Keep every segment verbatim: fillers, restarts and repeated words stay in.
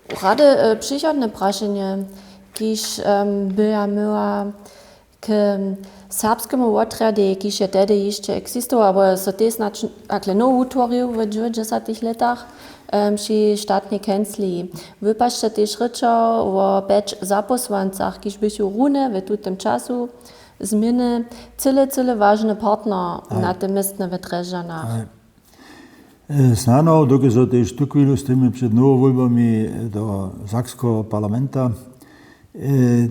Rady přichodne prašenje, kiž by ja myła k serbskemu wotrjadej, kiž je tehdy hišće eksistował abo so tež značnje akle nowy wutworił w dźewjećdźesatych lětach, při statnej kencliji. Wy pašće tež rěčał wo pjeć zapósłancach, kiž běchu runje w tutym času změny cyle cyle wažny partner na tym městnje w Drježdźanach. Snano dokelž so tež tuchwilu stojimy před nowowólbami do sakskeho parlamenta,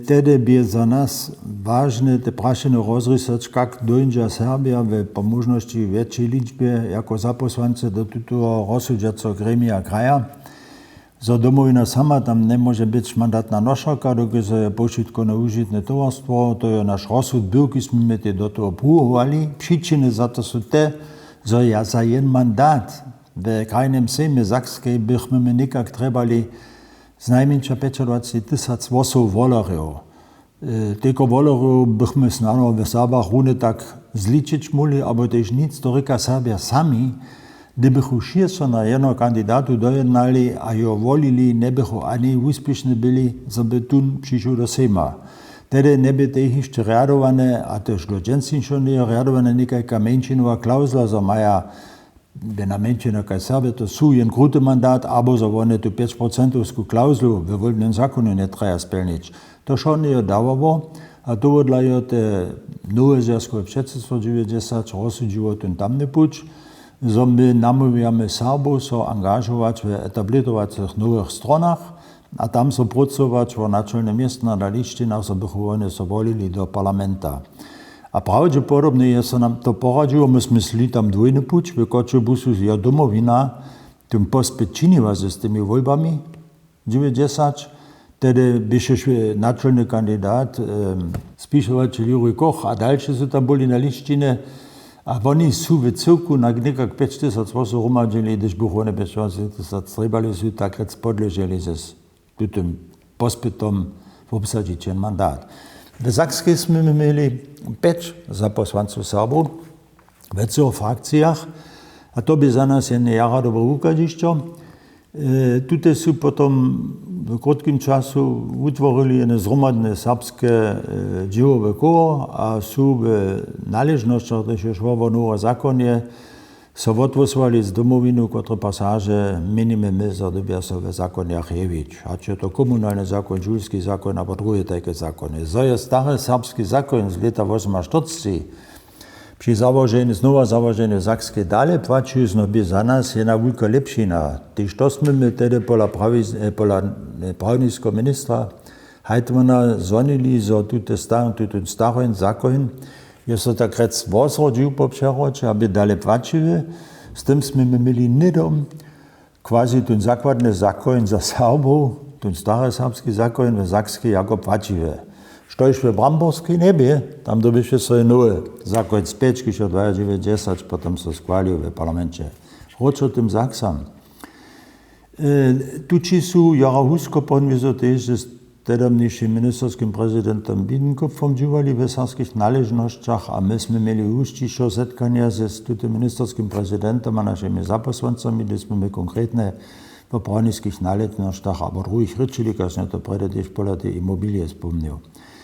tehdy bě za nas wažne te prašenje rozrisać, kak dóńdźa Serbja w po móžnosći wjetšej ličbje jako zapósłance do tutoho rozsudźaceho gremija kraja, zo Domowina sama tam njemóže być mandatna nošerka, dokelž so je powšitkowne wužitne towarstwo. To je naš rozsud był, kiž smy my tej do toho pruwowali. Přičiny za to su te, zo ja za jen mandat w krajnym sejmje Sakskej bychmy my někak trjebali znajmjeńša pjećadwaceći tysac hłosow wolerjow. Tejko wolerjow bychmy snano w Serbach runje tak zličić móhli, abo tež nic, to rěka Serbja sami. Hdybychu wšě so na jednoho kandidatu dojednali a jeho wolili, njebychu ani wuspěšni byli, zo by tón přišoł do sejma. Tehdy njebě tej hišće rjadowane, a tež do dźensnišeho njeje rjadowane, někajka mjeńšinowa klauzla, zo maja bjena mjeńšina kaž Serbje, to su jen kruty mandat, abo zo wone tu pječprocentowsku klauzlu we wólbnym zakonje njetrjeja spjelnić. To wšo njeje dawało. A tohodla je te nowe zwjazkowe předsydstwo dźewjećdźesat rozsudźiło tón tamny puć, zo my namołwjamy Serbow so angažować w etablěrowacych nowych stronach a tam so prócować wo načelne městna na lisćinach, zo bychu wone so wolili do parlamenta. A prawdźepodobnje je so nam to poradźiło. My smy šli tam dwójny puć, w Choćebuzu je Domowina tón pospěch činiła z tymi wólbami dźewjećdźesat. Tehdy běše načelny kandidat, spisowaćel Juri Koch a dalši su tam byli na lisćinje. A woni su w cyłku na někak pjeć tysac hłosow hromadźili, hdyž buchu wone pjeć tysac trjebali, su takrjec podleželi z tutym pospytom wobsadźić jen mandat. W Sakskej smy my měli pjeć zapósłancow Serbow we třoch frakcijach. A to bě za nas jedne jara dobre wuchadźišćo. Tute su potom w krótkim času wutworili jedne zhromadne serbske dźěłowe koło a su w naležnosćach, hdyž je šło wo nowe zakonje, so wothłosowali z Domowinu, kotre pasaže měnimy my, zo dyrbja so w zakonjach jewić, hač je to komunalny zakon, šulski zakon abo druhe tajke zakonje. Zo je stary serbski zakon z lěta wosomaštyrceći při załoženju, znowa załoženju Sakskej dale płaćił, znobě za nas jedna wulka lěpšina. Tež to smy my tehdy pola prawniskeho ministra Heitmana zhonili, zo tutón starojn zakon je so takrjec wozrodźił po přewroće a bě dale płaćiwy. Z tym smy my měli hnydom quasi tón zakładny zakon za Serbow, tón stary serbski zakon w Sakskej jako płaćiwy, štož w Bramborskej njebě. Tam dyrbješe so jen nowy zakon spjeć, kiž je dwajadźewjećdźesat potom so schwalił w parlamenće. Wróćo tym Saksam. Tući su jara husko ponwězo tež z tedomnišim ministerskim prezidentom Bidenkopfom dźěłali w serbskich naležnosćach a my smy měli husćišo zetkanja z tutym ministerskim prezidentom a našimi zapósłancami, hdyž smy my konkretnje wo prawniskich naležnosćach abo druhich rěčili, kaž smy to prjedy tež pola tej imobilije spomnił.